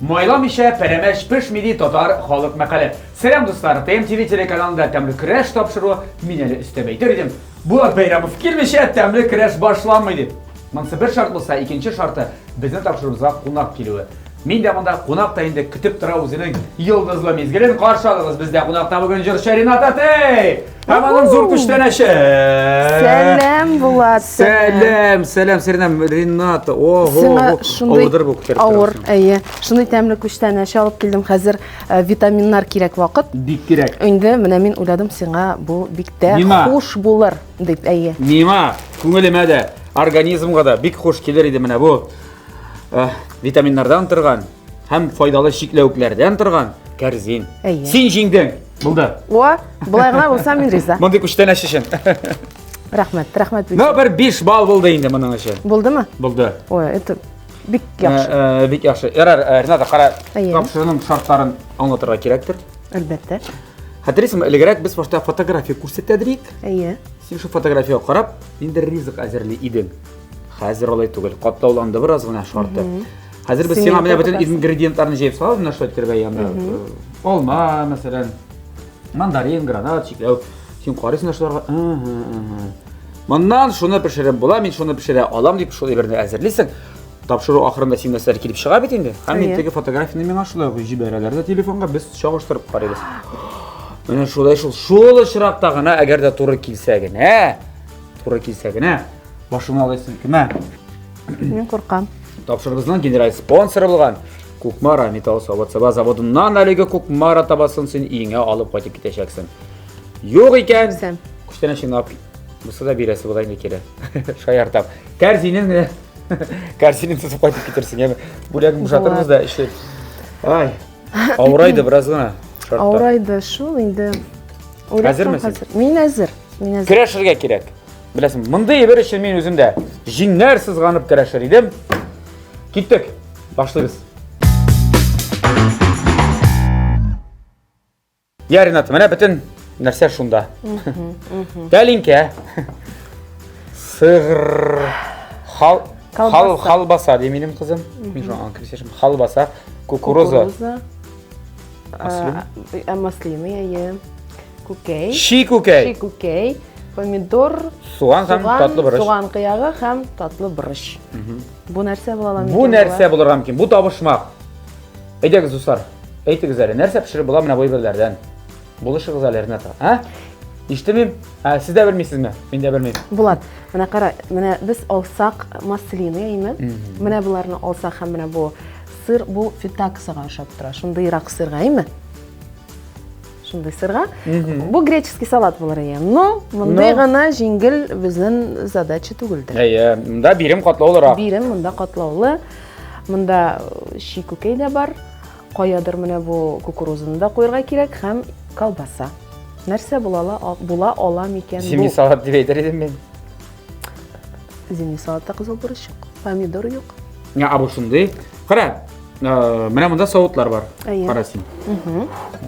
Майламыйча пәрәмәч пешми ди татар халык мәкале. Сәлам дуслар, ТМТВ телеканалында тәмле көрәш тапшыруы мин әле өстәп әйтер идем. Булат Бәйрәмов килмичә тәмле көрәш башланмый дип. Монысы бер шарт булса, икенче шарты безнең тапшыруыбызга кунак килүе. Мин дә монда кунак та инде көтеп тора үзенең йолдызлы мизгелен. Каршы алыгыз бездә кунакта бүген җырчы Ренат Атей һәм аның зур күчтәнәче. Сәлам, Булат. Сәлам, сәлам, Сиринә Рената. Ого, шундый авырдыр бу күтәреп Авыр, әйе. Шундый тәмле күчтәнәч алып килдем. Хәзер э, витаминнар кирәк вакыт. Бик кирәк. Инде менә мин уйладым, сиңа бу бик тә хуш булыр дип, әйе. Миңа, күңелемә дә, организмга да бик хуш килер иде менә бу. Э, витаминнардан торган һәм файдалы чикләвекләрдән торган кәрзин. Әйе. Син җиңдең. Булды. О, болай гына булса мин риза. Мондый күчтәнәч өчен. Рәхмәт, рәхмәт. Ну, бер 5 балл булды инде моның өчен. Булдымы? Булды. Ой, это бик яхшы. Э, э, бик яхшы. Ярар, Рената, кара, тапшыруның шартларын аңлатырга кирәктер. Әлбәттә. Хәтерлисеңме, элегрәк без башта фотография күрсәтәдек. Әйе. Син шул фотографиягә карап, инде ризык әзерли идең. Хәзер алай түгел. Катлауланды бераз гына шарты. Хәзер без сиңа менә бөтен ингредиентларны җыеп салабыз, менә шулай иттереп янда. Алма, мәсәлән, мандарин, гранат, чикләвек. Син карыйсың да шуларга. Моннан шуны пешереп була, мин шуны пешерә алам дип шул әйберне әзерлисең. Тапшыру ахырында син нәрсәләр килеп чыга бит инде. Һәм мин теге фотографияне миңа шулай ук җибәрәләр дә телефонга, без чагыштырып карыйбыз. Менә шулай шул шул очракта гына, әгәр дә туры килсә генә, туры килсә генә, Башыңны алай селкемә. Мин куркам. Тапшырыбызның генераль спонсоры булган Кукмара металл савыт-саба заводыннан әлеге Кукмара табасын син өеңә алып кайтып китәчәксең. Юк икән, күчтәнәчеңне алып булса да бирәсе була инде кире. Шаяртам. Кәрзинен генә кәрзинен тотып кайтып китерсең, яме. Бүләген бушатырбыз да эшләп. Ай, авырайды бераз гына. Шартта. Авырайды шул инде. Әзерме син? Мин әзер. Мин әзер. Көрәшергә кирәк. Беләсең, мондый әйбер өчен мин үзем дә җиңнәр сызганып көрәшер идем. Киттек, башлыйбыз. Я, Рената, менә бөтен нәрсә шунда. Тәлинкә, сыр, хал, хал, халбаса ди минем кызым. Мин шуңа аңа Халбаса, кукуруза. Кукуруза. Маслины, әйе. Күкәй. Чи күкәй. Чи күкәй, помидор, суган һәм татлы борыч. Суган кыягы һәм татлы борыч. Бу нәрсә була ала микән? Бу нәрсә булырга мөмкин? Бу табышмак. Әйдәгез, дуслар, әйтегез әле, нәрсә пешереп була менә бу әйберләрдән? Булышыгыз әле, Рената. А? Ишетмим. Ә, сез дә белмисезме? Мин дә белмим. Булат, менә кара, менә без алсак маслины, әйме? Менә боларны алсак һәм менә бу сыр, бу фитаксага ошап тора. Шундыйрак сырга, әйме? Шундый сырга. Бу греческий салат булыр иде. Но мондый гына җиңел безнең задача түгелдер. Әйе, монда бирем катлаулырак. Бирем монда катлаулы. Монда э, чи күкәй дә бар. Каядыр менә бу кукурузаны да куярга кирәк һәм колбаса. Нәрсә була ала, була ала микән бу? Зимний салат дип әйтер идем мин. Зимний салатта кызыл борыч юк, помидор юк. Ә бу шундый. Кара, Э, менә монда савытлар бар. Кара син.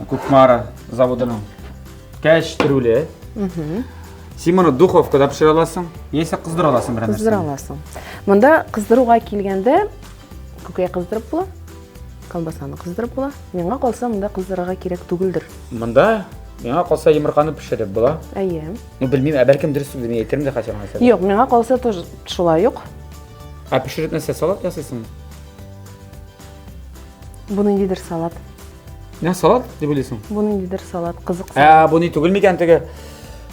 Кукмара заводының кәчтрүле. Син моны духовкада пешерә аласың, яисә кыздыра аласың берәр нәрсәне. Кыздыра аласың. Монда кыздыруга килгәндә күкәй кыздырып була, колбасаны кыздырып була. Миңа калса, монда кыздырырга кирәк түгелдер. Монда миңа калса йомырканы пешереп була. Әйе. Ну, белмим, ә бәлкем дөрес түгел, мин әйтермен дә хәзер аңа. Юк, миңа калса тоже шулай ук. Ә пешереп нәрсә, салат ясыйсың? Бу ниндидер салат. Нә салат дип уйлыйсың? Бу ниндидер салат, кызык салат. Ә, бу ни түгел микән теге?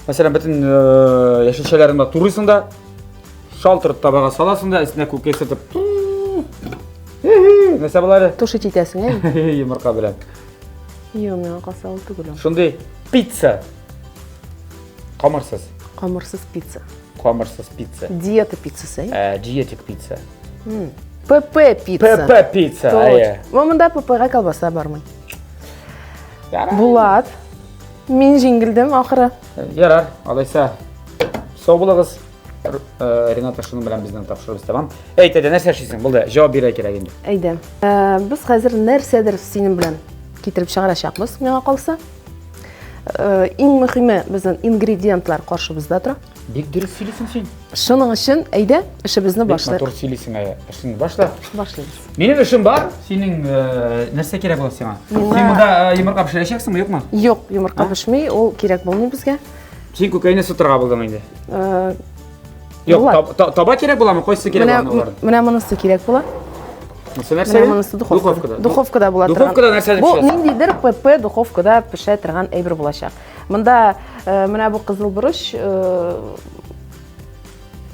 Мәсәлән, бөтен э, яшелчәләрен дә турыйсың да, шалтырып табага саласың да, өстенә күкәй сытып. Нәрсә була әле? Тушить итәсең, әй? Йомырка белән. Юк, миңа калса ул түгел ул. Шундый пицца. Камырсыз. Камырсыз пицца. Камырсыз пицца. Диета пиццасы, әй? Ә, диетик пицца. ПП пицца. ПП пицца, әйе. Монда ППга колбаса бармый. Булат, мин җиңелдем ахыры. Ярар, алайса. Сау булыгыз. Э, Рената шуның белән безнең тапшыруыбыз тәмам. Әйт, әйдә, нәрсә эшлисең? Булды, җавап бирергә кирәк инде. Әйдә. Э, без хәзер нәрсәдер синең белән китереп чыгарачакбыз, миңа калса. Иң мөһиме безнең ингредиентлар каршыбызда тора. Бик дөрес сөйлисең син. Шуның өчен әйдә, эшебезне башлыйк. Бик матур сөйлисең, әйе. Эшеңне башла. Башлыйбыз. Минем эшем бар. Синең нәрсә кирәк була сиңа? Син монда йомырка пешерәчәксеңме, юкмы? Юк, йомырка пешми, ул кирәк булмый безгә. Син күкәйне сытырга булдың инде. Юк, таба кирәк буламы? Кайсы кирәк була аларның? Менә монысы кирәк була. Монысы нәрсә? Менә монысы духовкада. Духовкада була торган. Духовкада нәрсә Бу ниндидер ПП духовкада пешә торган әйбер булачак. Монда менә бу кызыл борыч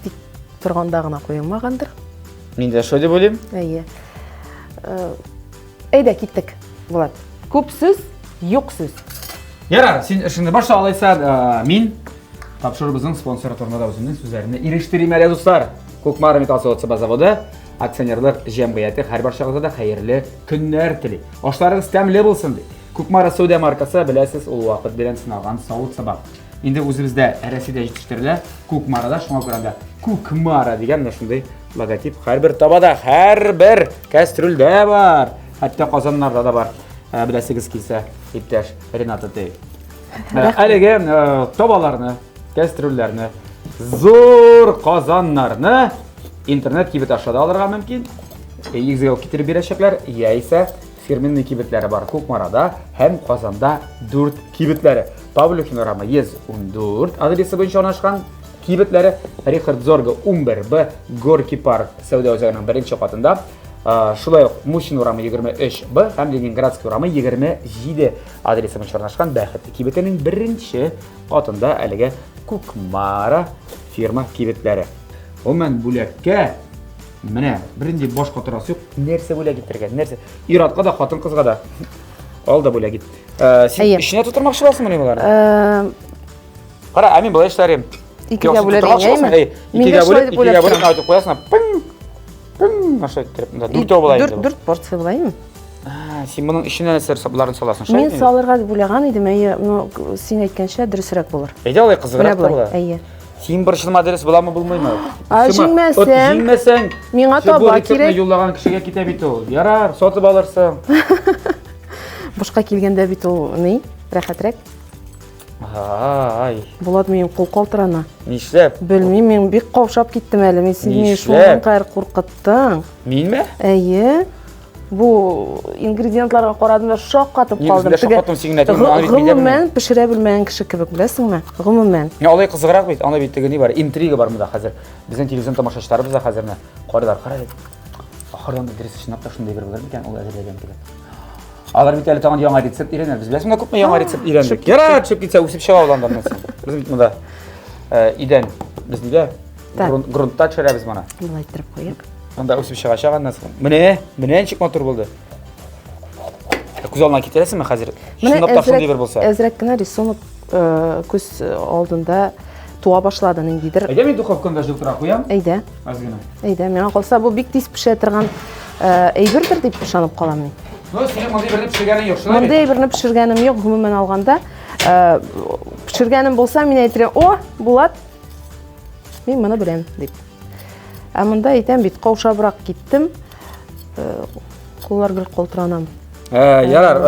тик торганда гына куелмагандыр. Мин дә шулай дип уйлыйм. Әйе. Әйдә, киттек, Булат. Күп сүз, юк сүз. Ярар, син эшеңне башла алайса, мин тапшыруыбызның спонсоры турында да үземнең сүзләремне ирештерим әле, дуслар. Кукмара металл савыт-саба заводы акционерлык җәмгыяте һәр барчагызга да хәерле көннәр тели. Ашларыгыз тәмле булсын ди. Кукмара сәүдә маркасы, беләсез, ул вакыт белән сыналган савыт-саба. Инде үзебездә Рәсәйдә җитештерелә, Кукмарада, шуңа күрә анда Кукмара дигән менә шундый логотип һәрбер табада, һәрбер кәстрүлдә бар. Хәтта казаннарда да бар. Ә, беләсегез килсә, иптәш Рената Тей. Ә, әлеге ә, табаларны, кәстрүлләрне, зур казаннарны интернет кибет аша да алырга мөмкин. Өегезгә үк китереп бирәчәкләр, яисә фирменный кибетләре бар Кукмарада һәм Казанда 4 кибетләре. Павлюхин урамы 114 адресы буенча урнашкан кибетләре Рихард Зорга 11Б Горки парк сәүдә үзәгенең беренче катында. Шулай ук Мусин урамы 23Б һәм Ленинградский урамы 27 адресы буенча урнашкан Бәхетле кибетенең беренче катында әлеге Кукмара фирма кибетләре. Гомумән бүләккә менә бернинди баш катырасы юк. Нәрсә бүләк итәргә? Нәрсә? Ир-атка да, хатын-кызга да. Ал да бүләк ит. Э, син Әйе. эченә тутырмакчы буласыңмыни боларны? Э, Кара, ә мин болай эшләр идем. Икегә бүләр идең, әйеме? Икегә бүлеп, икегә бүлеп, айтып куясың, пың, пың, аша иттереп, мында дүртәү була инде. Дүрт порция була инде. Син моның эченә нәрсә боларны саласың, шулай? Мин салырга дип уйлаган идем, әйе, но син әйткәнчә дөресрәк булыр. Әйдә алай кызыграк та була. Әйе. Син борчылма, дөрес буламы, булмыймы? А җиңмәсәң, җиңмәсәң, миңа таба кирәк. Юллаган кешегә китә бит ул. Ярар, сатып алырсың. Бушка килгәндә бит ул ни, рәхәтрәк. Ай. Булат, минем кул калтырана. Нишләп? Белмим, мин бик каушап киттем әле. Мин сине шуның кадәр куркыттың. Минме? Әйе. Бу ингредиентларга карадым да шаккатып калдым. Үзем дә шаккаттым син генә түгел, аны бит мин дә Гомумән, пешерә белмәгән кеше кебек, беләсеңме? Гомумән. Менә алай кызыграк бит, анда бит теге ни бар, интрига бар монда хәзер. Безнең телевизион тамашачыларыбыз да хәзер менә карыйлар, кара әле. Ахырдан да дөрес чынлап та шундый бер булыр микән ул әзерләгән кебек. Алар бит әле тагын яңа рецепт өйрәнә. Без беләсеңме, күпме яңа рецепт өйрәндек. Ярар, төшеп китсә, үсеп чыга ул аннан нәрсә. Без бит монда э, идән, без нидә? Грунтта төшерәбез моны. Болай иттереп куйыйк. Анда үсеп чыгачак аннан соң. Менә, менә ничек матур булды. Күз алдына китерәсеңме хәзер? Чынлап та шундый бер булса. Әзрәк кенә рисунок э, күз алдында туа башлады ниндидер. Әйдә мин духовканы да җылытырга куям. Әйдә. Аз генә. Әйдә, миңа калса бу бик тиз пешә торган э, әйбердер дип ышанып калам мин. Ну, синең мондый берне пешергәнең юк, шулай бит? Мондый әйберне пешергәнем юк, гомумән алганда. Э, пешергәнем булса, мин әйтер идем, о, Булат, мин моны беләм, дип. Ә монда әйтәм бит, каушабрак киттем. Э, куллар гел калтыранам. Ә, ярар,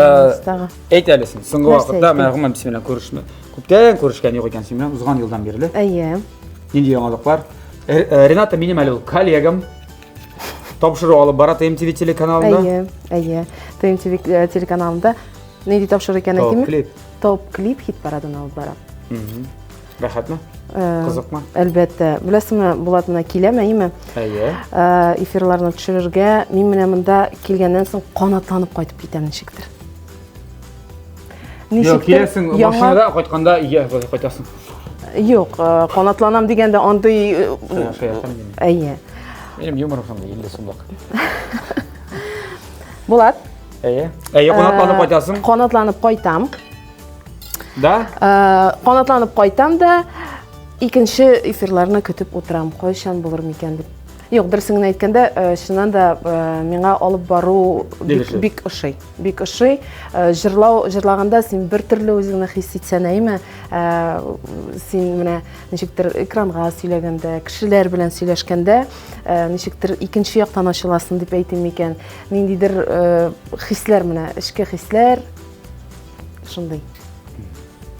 әйт әле син, соңгы вакытта менә гомумән без белән күрешмә. Күптән күрешкән юк икән син белән, узган елдан бирле. Әйе. Нинди яңалыклар? Рената минем әле ул коллегам. Тапшыру алып бара ТМТВ телеканалында. Әйе, әйе. ТМТВ телеканалында нинди тапшыру икәнен әйтимме? Топ клип. Топ клип хит парадын алып бара. Рәхәтме? Кызыкмы? Әлбәттә. Беләсеңме, Булат менә киләм, әйеме? Әйе. Эфирларны төшерергә мин менә монда килгәннән соң канатланып кайтып китәм ничектер. Ничектер. Юк, киләсең машинада кайтканда өйгә кайтасың. Юк, канатланам дигәндә андый Әйе. Минем юморым шундый 50 сумлык. Булат. Әйе. Әйе, канатланып кайтасың. Канатланып кайтам. Да? Канатланып кайтам да, икенче эфирларны көтеп утырам, кайчан булыр микән дип. Юк, дөресен генә әйткәндә, чыннан да миңа алып бару бик, бик ошый. Бик ошый. Җырлау, җырлаганда син бер төрле үзеңне хис итсән, әйме? Син менә ничектер экранга сөйләгәндә, кешеләр белән сөйләшкәндә, ничектер икенче яктан ачыласың дип әйтим микән? Ниндидер хисләр менә, эчке хисләр, Шундый.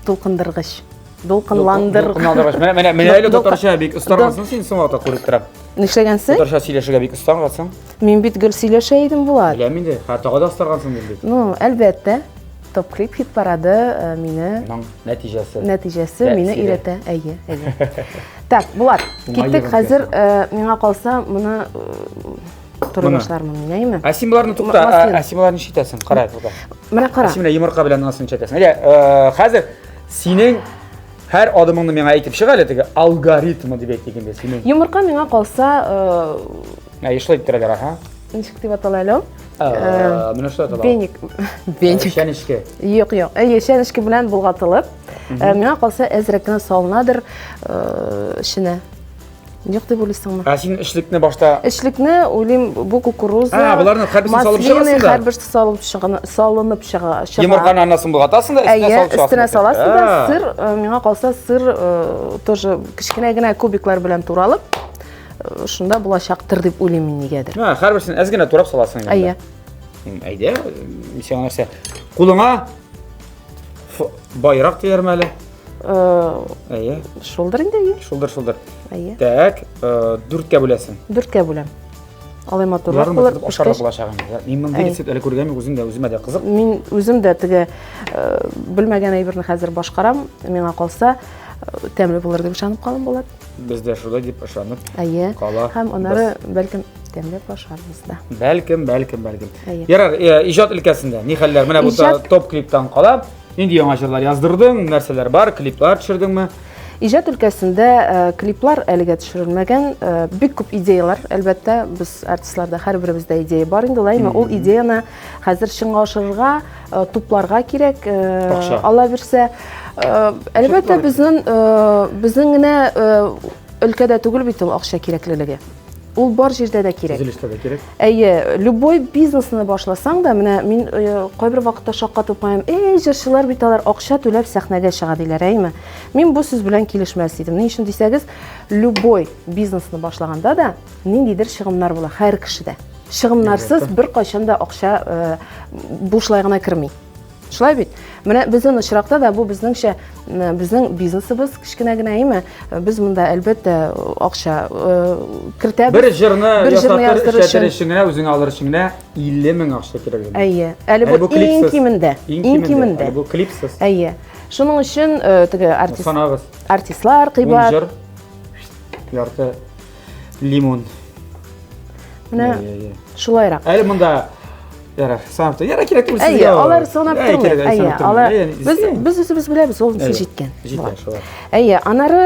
Дулкындыргыч. Дулкынландыр. Дулкынландыргыч. Менә менә менә әле татарча бик остаргансың син соңгы вакытта күреп торам. Нишләгәнсең? Татарча сөйләшергә бик остаргансың. Мин бит гел сөйләшә идем, Булат. Беләм инде. Ха, тагы да остаргансың мин бит. Ну, әлбәттә. Топ клип хит парады э, мине Моның нәтиҗәсе. Нәтиҗәсе мине өйрәтә. Әйе, әйе. Так, Булат, киттек хәзер, э, миңа калса, моны э, туры башлармын мин, әйеме? Ә син боларны тукта, ә син боларны ничек итәсең? Кара, тукта. Менә кара. Син менә йомырка белән анысын ничек итәсең? Әйдә, хәзер синең һәр адымыңны миңа әйтеп чык әле теге алгоритмы дип әйтик инде синең. Йомырка миңа калса, Ә, шулай иттерәләр, аха. Ничек дип атала әле ул? Менә шулай атала. Веник. Веник. Чәнечке. Юк, юк. Әйе, чәнечке белән болгатылып, миңа калса әзрәк кенә салынадыр эченә. Юк дип уйлыйсыңмы? Ә син эчлекне башта Эчлекне уйлыйм, бу кукуруза. А, боларны һәрберсен салып чыгасың да. Һәрберсе салып чыгына, салынып чыга. Йомырканы аннан соң болгатасың да, өстенә салып чыгасың. Өстенә саласың да, сыр, миңа калса, сыр тоже кечкенә генә кубиклар белән туралып, шунда булачактыр дип уйлыйм мин нигәдер. Һә, һәрберсен әз генә турап саласың инде. Әйе. Әйдә, сиңа нәрсә? Кулыңа байрак диярме әле? Әйе. Шулдыр инде, әйе. Шулдыр, шулдыр. Әйе. Так, дүрткә бүләсең. Дүрткә бүләм. Алай матуррак булыр. Булыр. Ашарга булачак инде. Мин мондый рецепт әле күргәнем юк, үзем дә үземә дә кызык. Мин үзем дә теге белмәгән әйберне хәзер башкарам. Миңа калса, тәмле булыр дип ышанып калам, Булат. Без дә шулай дип ышанып Әйе. кала. Һәм аннары бәлкем тәмләп ашарбыз да. Бәлкем, бәлкем, бәлкем. Әйе. Ярар, иҗат өлкәсендә ни хәлләр? Менә бу Иҗат- топ клиптан кала. Нинди яңа җырлар яздырдың? Нәрсәләр бар? Клиплар төшердеңме? Иҗат өлкәсендә клиплар әлегә төшерелмәгән. Бик күп идеялар, әлбәттә, без артистларда һәрберебездә идея бар инде, ләйме ул идеяны хәзер чынга ашырырга, тупларга кирәк, Акча. Алла бирсә. Әлбәттә, безнең безнең генә өлкәдә түгел бит ул акча кирәклелеге. Ул бар җирдә дә кирәк. Төзелештә дә кирәк. Әйе, любой бизнесны башласаң да, менә мин кайбер вакытта шаккатып куям. Эй, җырчылар бит алар акча түләп сәхнәгә чыга диләр, әйеме? Мин бу сүз белән килешмәс идем. Ни өчен дисәгез, любой бизнесны башлаганда да ниндидер чыгымнар була һәр кешедә. Чыгымнарсыз беркайчан да акча бушлай гына керми. Шулай бит? Менә безнең очракта да бу безнеңчә, безнең бизнесыбыз кечкенә генә, әйеме? Без монда әлбәттә акча кертәбез. Бер җырны ясатыр, эшләтер өчен генә, үзеңә алыр өчен генә 50 мең акча кирәк. Әйе. Әле бу иң кимендә. Иң кимендә. Әле бу клипсыз. Әйе. Шуның өчен теге артист артистлар кыйбат. Җыр ярты лимон. Менә шулайрак. Әле монда Ярар, санап тор. Ярар, кирәк түгел сезгә. Әйе, алар санап тормый. Әйе, алар без без үзебез беләбез, ул ничә җиткән. Җиткән шулай. Әйе, аннары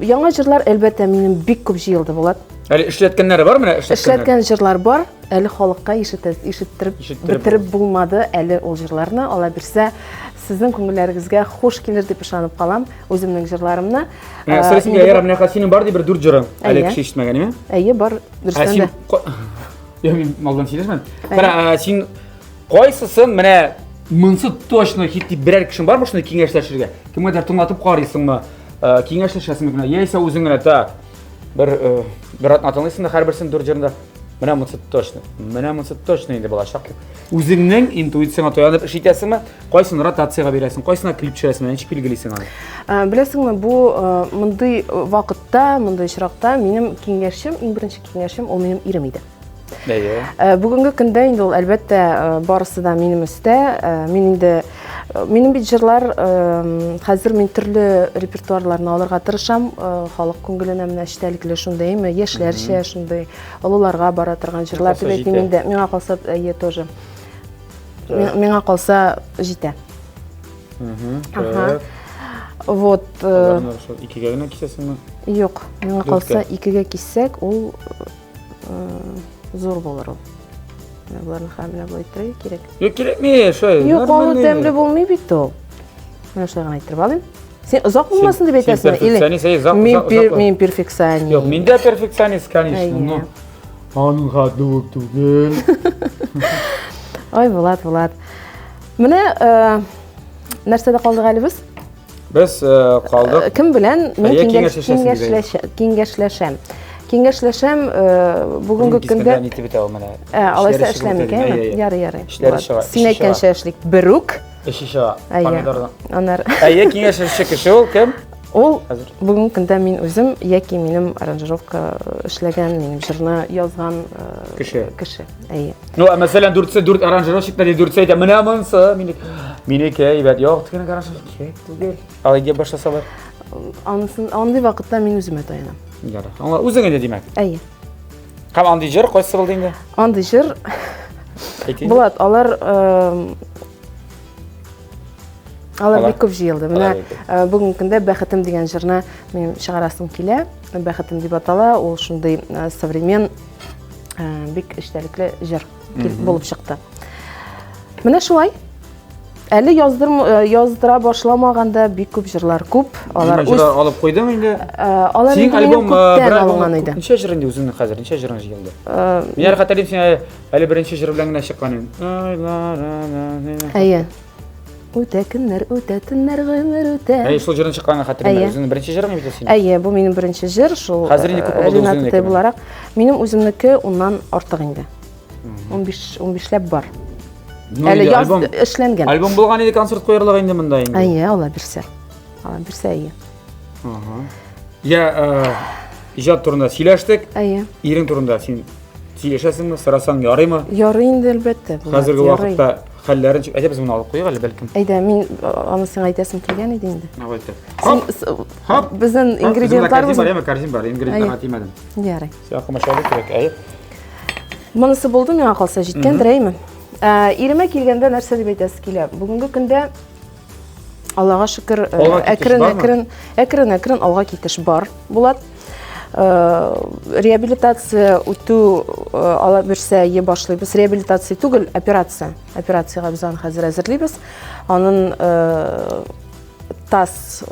яңа җырлар әлбәттә минем бик күп җыелды, Булат. Әле эшләткәннәре бар менә эшләткәннәр. Эшләткән җырлар бар. Әле халыкка ишеттереп бетереп булмады әле ул җырларны. Алла бирсә, сезнең күңелләрегезгә хуш килер дип ышанып калам үземнең җырларымны. Сорыйсың, ярар, менә синең бар ди бер дүрт җырың. Әле кеше ишетмәгән, әйеме? Әйе, бар, дөрестән дә. Юк, мин малдан сөйләшмәдем. Кара, син кайсысын менә монсы точно хит дип берәр кешең бармы шуны киңәшләшергә? Кемгәдер тыңлатып карыйсыңмы? Киңәшләшәсеңме генә? Яисә үзең генә так. Бер бер атна тыңлыйсың да һәрберсен дүрт җырында. Менә монсы точно. Менә монсы точно инде булачак. Үзеңнең интуицияңа таянып эш итәсеңме? Кайсын ротациягә бирәсең, кайсына клип төшерәсең, ничек билгелисең аны? Беләсеңме, бу мондый вакытта, мондый очракта минем киңәшем, иң беренче киңәшем ул минем ирем иде. Әйе. Бүгенге көндә инде ул әлбәттә барысы да минем өстә. Мин инде минем бит җырлар хәзер мин төрле репертуарларны алырга тырышам. Халык күңеленә менә эчтәлекле шундый, әйме, яшьләрчә шундый, олыларга бара торган җырлар дип әйтим инде. Миңа калса, әйе, тоже. Миңа калса җитә. Ага. Вот. Икегә генә кисәсеңме? Юк, миңа калса икегә киссәк, ул зур булыр ул. Менә боларны һәм менә болай иттерергә кирәк. Юк, кирәкми, шулай. Юк, ул тәмле булмый бит ул. Менә шулай гына иттереп алыйм. Син озак булмасын дип әйтәсеңме? Син перфекционист, әй, озак, озак. Мин перфекционист. Юк, мин дә перфекционист, конечно, но аның хәтле үк түгел. Ой, Булат, Булат. Менә нәрсәдә калдык әле без? Без калдык. Кем белән мин киңәшләшәм? Киңәшләшәм бүгенге көндә. Нитеп бетә ул менә. Алайса эшләмик, әйме? Ярый, ярый. Эшләре чыга. Син әйткәнчә эшлик. Берүк. Эче чыга. Помидордан. Аннары. Әйе, киңәшче кеше ул кем? Ул бүгенге көндә мин үзем яки минем аранжировка эшләгән, минем җырны язган кеше. Кеше. Әйе. Ну, ә мәсәлән, дүртсе дүрт аранжировщиклар ди, дүртсе әйтә, менә монысы, минеке. Минеке, әйбәт. Юк, тегенең аранжировщик кирәк түгел. Алай дип башласалар. Анысын, андый вакытта мин үземә таянам. Ярар. Аңла, үзең инде димәк. Әйе. Һәм андый җыр кайсы булды инде? Андый җыр Булат, алар Алар бик күп җыелды. Менә э, бүгенге көндә Бәхетем дигән җырны минем чыгарасым килә. Бәхетем дип атала, ул шундый э, современ э, бик эчтәлекле җыр булып чыкты. Менә шулай. Әле яздырм, яздыра башламаганда бик күп җырлар күп. Алар үз алып куйдың инде. Алар Синең альбом бер альбом иде. Ничә җыр инде үзеңнең хәзер? Ничә җырың җыелды? Мин әле хәтерлим, син әле беренче җыр белән генә чыккан идең. Әйе. Үтә көннәр, үтә төннәр, гомер үтә. Әйе, шул җырын чыкканын хәтерлим. Үзеңнең беренче җырың бит синең. Әйе, бу минем беренче җыр, шул. Хәзер инде күпме булды үзеңнеке? Буларак, минем үземнеке уннан артык инде. 15 15ләп бар. Ну, Әле инде яз альбом, эшләнгән. альбом булган иде концерт куярлык инде монда инде. Әйе, ала бирсә. Ала бирсә, әйе. Ага. Я, э, иҗат турында сөйләштек. Әйе. Ирең турында син сөйләшәсеңме, сорасаң ярыймы? Ярый инде, әлбәттә. Булат, Хәзерге ярый. вакытта хәлләрен ничек? Әйдә без моны алып куйыйк әле бәлкем. Әйдә, мин э, аны сиңа әйтәсем килгән иде инде. Давайте. Син, Хоп, с- хоп. Безнең Хоп, ингредиентлар Безнең корзин бар, яме корзин бар, ингредиентларга тимәдем. Ярый. Сиңа комачаулык кирәк, әйе. Монысы булды миңа калса җиткәндер, әйме? Ә, иремә килгәндә нәрсә дип әйтәсе килә? Бүгенге көндә Аллага шөкер, э, әкрен әкрен әкрен әкрен алга китеш бар, Булат. Э, реабилитация үтү э, ала бирсә е башлыйбыз. Реабилитация түгел, операция. Операциягә без аны хәзер әзерлибез. Анын тас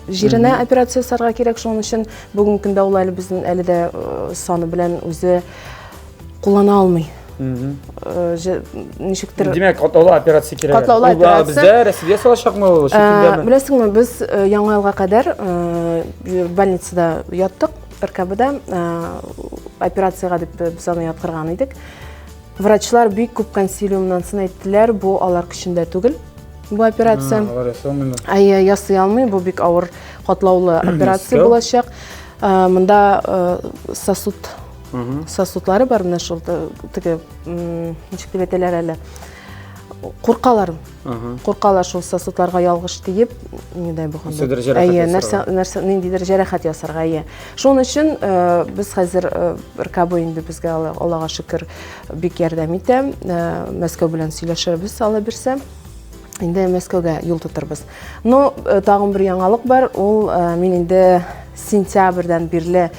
җиренә операция ясарга кирәк, шуның өчен бүгенге көндә ул әле безнең әле дә саны белән үзе куллана алмый. Ничектер. Димәк, катлаулы операция кирәк. Катлаулы операция. Бездә Россиядә салачакмы ул, чит илдәме? Беләсеңме, без Яңа елга кадәр больницада яттык, РКБда операциягә дип без аны яткырган идек. Врачлар бик күп консилиумнан соң әйттеләр, бу алар көчендә түгел. Бу операция. Алар ясый алмыйлар. Әйе, ясый алмый, бу бик авыр, катлаулы операция булачак. Монда сосуд сосудлары бар, менә шул теге ничек дип әйтәләр әле. Куркалар. Куркалар шул сосудларга ялгыш тиеп, не дай бог. Нәрсәдер җәрәхәт Әйе, нәрсә, нәрсә, ниндидер җәрәхәт ясарга, әйе. Шуның өчен без хәзер РКБ инде безгә Аллага шөкер бик ярдәм итә. Мәскәү белән сөйләшербез, Алла бирсә. Инде Мәскәүгә юл тотырбыз. Но тагын бер яңалык бар, ул мин инде сентябрьдән бирле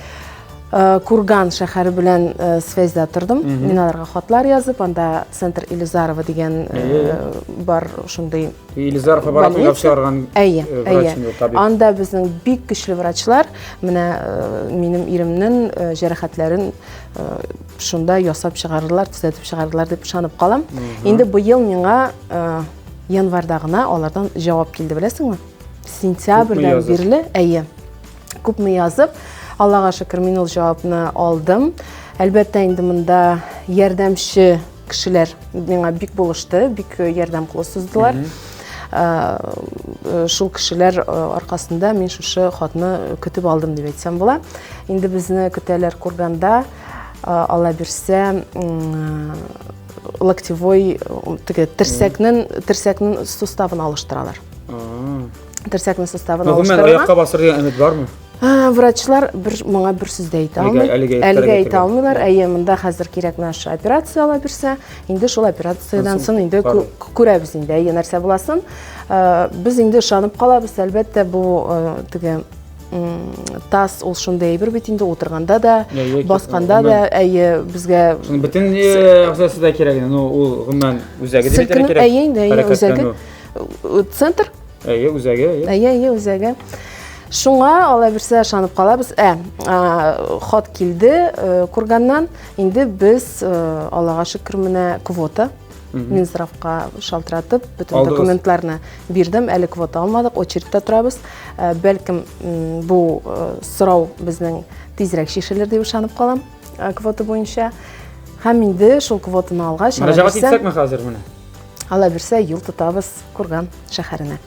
Курган шәһәре белән связьда тордым. Мин аларга хатлар язып, анда Центр Илизарова дигән бар шундый Илизаров аппарат уйлап чыгарган әйе, әйе. Анда безнең бик көчле врачлар, менә минем иремнең җәрәхәтләрен шунда ясап чыгардылар, төзәтеп чыгардылар дип ышанып калам. Инде быел миңа январьда гына алардан җавап килде, беләсеңме? Сентябрьдән бирле, әйе. Күпме язып, Аллага шөкер, мин ул җавапны алдым. Әлбәттә, инде монда ярдәмче кешеләр миңа бик булышты, бик ярдәм кулы суздылар. Шул кешеләр аркасында мин шушы хатны көтеп алдым дип әйтсәм була. Инде безне көтәләр Курганда, Алла бирсә, локтевой теге терсәкнең терсәкнең суставын алыштыралар. Терсәкнең составын алыштырырга. Гомумән, аякка басыр дигән өмет бармы? Врачлар бер моңа бер сүз дә әйтә алмый. Әлегә әйтә алмыйлар. Әйе, монда хәзер кирәк менә шушы операция ала бирсә, инде шул операциядән соң инде күрәбез инде, әйе, нәрсә буласын. Без инде ышанып калабыз, әлбәттә, бу теге тас ул шундый әйбер бит инде, утырганда да, басканда да, әйе, безгә Шуның бөтен әгъзасы да кирәк инде. Ну, ул гомумән үзәге дип әйтергә кирәк. Әйе инде, әйе, үзәге. Центр. Әйе, үзәге, әйе. Әйе, әйе, үзәге. Шуңа алай бирсә ышанып калабыз. Ә, хат килде Курганнан. Инде без Аллага шөкер менә квота. Минздравка шалтыратып, бөтен документларны бирдем. Әле квота алмадык, очередьта торабыз. Бәлкем бу сорау безнең тизрәк чишелер дип ышанып калам квота буенча. Һәм инде шул квотаны алгач, мөрәҗәгать итсәкме хәзер менә? Алла бирсә, юл тотабыз Курган шәһәренә.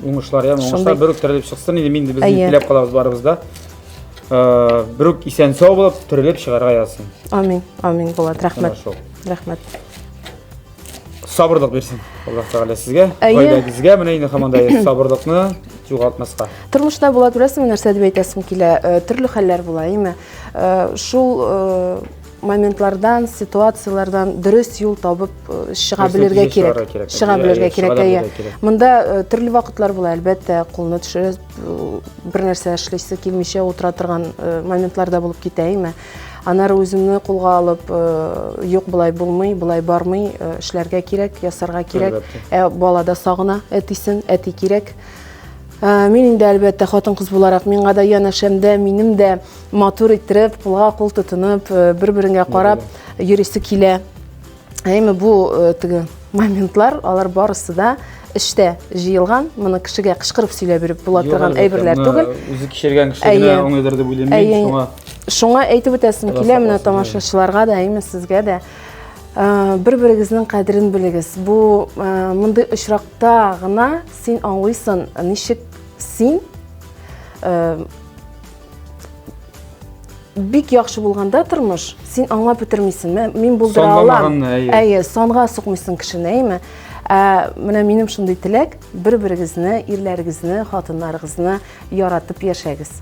Уңышлар, яме, уңышлар бер үк терелеп чыксын инде, мин без теләп калабыз барыбыз да. Э, бер үк исән сау булып терелеп чыгарга язсын. Амин, амин, Булат, рәхмәт. Рәхмәт. Сабырлык бирсен Аллаһ Тәгалә сезгә, гаиләгезгә, менә инде һаман да сабырлыкны югалтмаска. Тормышта Булат, беләсеңме, нәрсә дип әйтәсем килә? Э, төрле хәлләр була, әйеме? Э, шул моментлардан, ситуацияләрдән дөрес юл табып э, чыга белергә кирәк. Чыга белергә кирәк, әйе. Монда э, төрле вакытлар була, әлбәттә, кулны төшереп, э, бер нәрсә эшлисе килмичә утыра торган моментлар да булып китә, әйеме? Аннары үземне кулга алып, юк, болай булмый, болай бармый, эшләргә кирәк, ясарга кирәк. Ә бала да сагына әтисен, әти кирәк. Мин инде, әлбәттә, хатын-кыз буларак, миңа да янәшәмдә, минем дә матур иттереп, кулга кул тотынып, э, бер-береңә карап йөрисе килә. Әйме бу э, теге моментлар, алар барысы да эштә җыелган, моны кешегә кычкырып сөйләп биреп була торган әйберләр түгел. Үзе кичергән кеше генә аңлыйдыр дип уйлыйм мин, шуңа. Шуңа әйтеп үтәсем килә, менә тамашачыларга да, әйме сезгә дә. Э, бер-берегезнең кадерен белегез. Бу мондый очракта гына син аңлыйсың, ничек син бик яхшы булганда тормыш, син аңлап бетермисең. Мин булдыра алам. Әйе, санга сукмыйсың кешене, әйеме? Ә менә минем шундый теләк, бер-берегезне, ирләрегезне, хатыннарыгызны яратып яшәгез.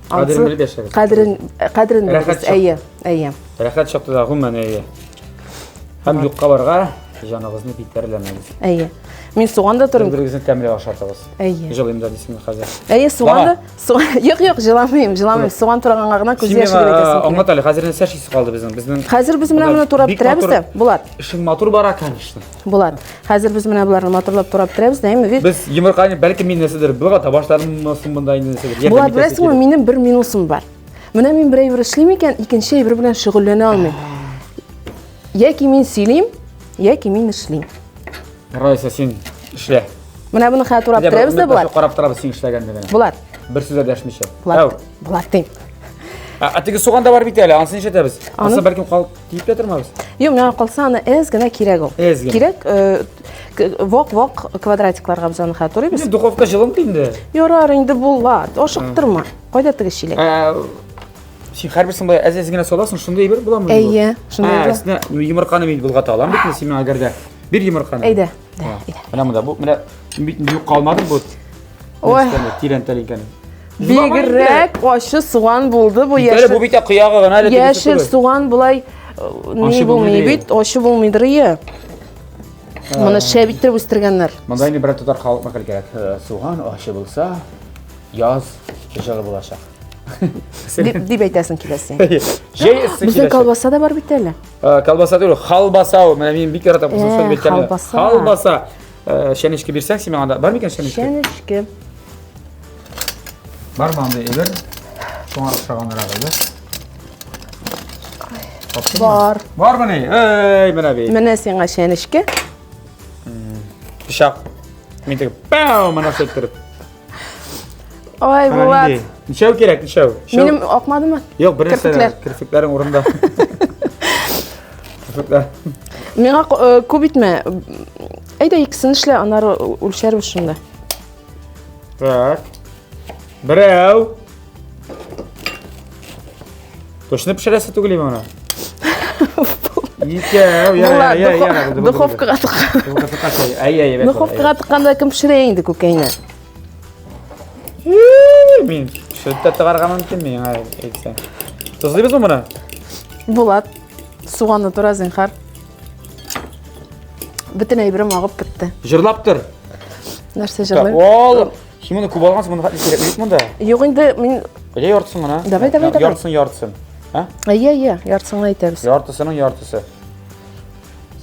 Кадерен белеп яшәгез. Кадерен, кадерен белегез. Әйе, әйе. Рәхәт чакта да гомумән әйе. Һәм юкка барга җаныгызны битәрләмәгез. Әйе. Мин суган да торыйм. Бер-берегезне тәмле ашатыгыз. Әйе. Җылыйм да дисең хәзер. Әйе, суган да. Суган, юк, юк, җыламыйм, җыламыйм. Суган тураганга гына күз яше дип әйтәсем килә. Аңлат әле, хәзер нәрсә эшлисе калды безнең? Безнең Хәзер без менә моны турап бетерәбез дә, Булат. Эшең матур бара, конечно. Булат. Хәзер без менә боларны матурлап турап бетерәбез, дә, бит? Без йомырканы, бәлки мин нәрсәдер, болгата башларыммы соң монда инде нәрсәдер. Булат, беләсеңме, минем бер минусым бар. Менә мин бер әйбер эшлим икән, икенче әйбер белән шөгыльләнә алмыйм. Яки мин сөйлим, яки мин эшлим. Райса, син эшлә. Менә моны хәзер турап бетерәбез дә, Булат. Карап торабыз син эшләгәнне генә. Булат. Бер сүз дә дәшмичә. Булат. Булат дим. Ә теге суган да бар бит әле, анысын нишләтәбез? Анысы бәлкем калып тиеп тә тормабыз. Юк, миңа калса аны әз генә кирәк ул. Әз генә. Кирәк, э, вак-вак квадратикларга без аны хәзер турыйбыз. Инде духовка җылынды инде. Ярар инде, Булат, ашыктырма. Кайда теге чиләк? Син һәрберсен болай әз-әз генә саласың, шундый әйбер буламы? Әйе, шундый әйбер. Өстенә йомырканы мин болгата алам бит, син миңа әгәр дә. Бир йомырканы. Әйдә. Әйдә. Менә монда бу, менә бит юк калмады бу. Ой. Тирән тәлинкәне. Бигрәк ачы суган булды бу яшел. Бу бит кыягы гына әле. Яшел суган болай э, ни булмый бит, ачы булмыйдыр ие. Моны шәп иттереп үстергәннәр. Монда инде берәр татар халык мәкале кирәк. Э, суган ачы булса, яз җылы булачак. Дип, дип әйтәсең килә син. Җәй эссе Безнең колбаса да бар бит әле. Э, колбаса түгел, халбаса ул. Менә мин бик яратам э, шул бит Халбаса. Халбаса. Э, чәнечке бирсәң, син миңа да. Бар микән чәнечке? Чәнечке. Бармы андый әйбер? Шуңа охшаганрак әйбер. Бар. Бармыни? Эй, менә бит. Менә сиңа чәнечке. Пычак. Мин теге пау, менә шулай иттереп. Ой, Булат. Ничәү кирәк, ничәү? Минем акмадымы? Юк, бер нәрсә. Керфекләрең урында. Керфекләр. Миңа э, күп итмә. Әйдә икесен эшлә, аннары үлчәрбез шунда. Так. Берәү. Точно пешерәсе түгел име моны? Икәү, я, я, я, Духовкага тыккан. Әй, әй, Духовкага тыкканда кем пешерә инде күкәйне? Мин сөт тә тыгарга мөмкин миңа әйтсәң. Тозлыйбызмы моны? Булат. Суганны тура, зинхар. Бөтен әйберем агып бетте. Җырлап тор. Нәрсә җырлыйм? Ул, син моны күп алгансың, моны хәтле кирәк бит монда. Юк инде, мин Әйдә яртысын гына. Давай, давай, давай. Яртысын, яртысын. А? Әйе, әйе, яртысын гына әйтәбез. Яртысының яртысы.